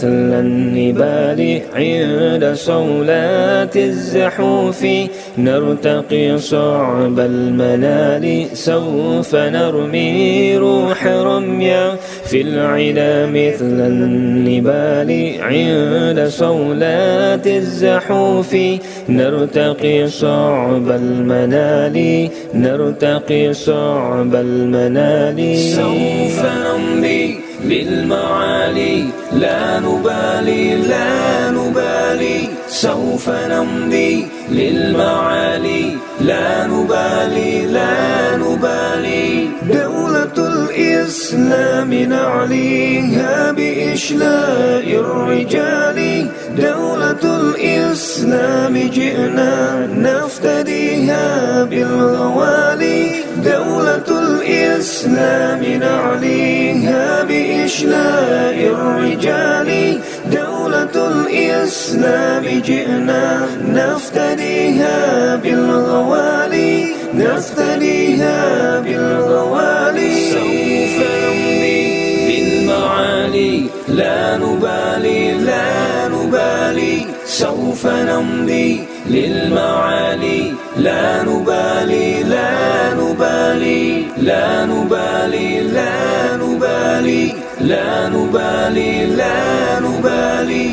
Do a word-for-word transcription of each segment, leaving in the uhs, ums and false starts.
مثل النبال عند صولات الزحوف، نرتقي صعب المنال سوف نرمي روح رميا، في العلا مثل النبال عند صولات الزحوف، نرتقي صعب المنال، نرتقي صعب المنال. سوف نمضي للمعالي، لا نبالي، لا نبالي. سوف نمضي للمعالي، لا نبالي، لا نبالي. دولة الإسلام نعليها بإشلاء الرجال. دولة الإسلام جئنا نفتديها بالغوالي. دولة الإسلام نعليها بإشلاء الرجال. دولة الإسلام جئنا نفتديها بالغوالي. نفتديها بالغوالي. سوف نمضي بالمعالي، لا نبالي، لا نبالي. سوف نمضي للمعالي، لا نبالي، لا نبالي. لا نبالي، لا نبالي. لا نبالي، لا نبالي.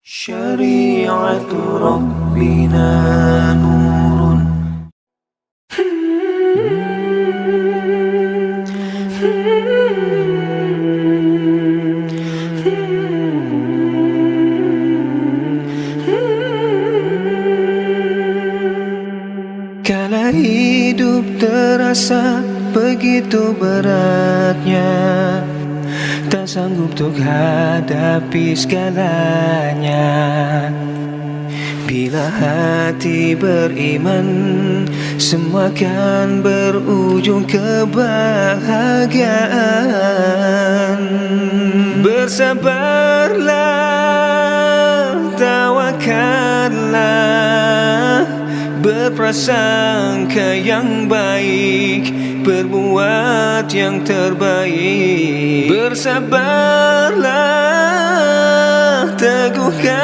شريعة ربنا نور. Kala hidup terasa begitu beratnya, tak sanggup untuk hadapi segalanya. Bila hati beriman, semua akan berujung kebahagiaan. Bersabarlah, tawakallah, berprasangka yang baik, berbuat yang terbaik. Bersabarlah, teguhkanlah,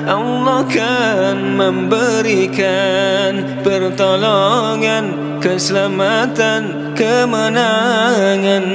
Allah akan memberikan pertolongan, keselamatan, kemenangan.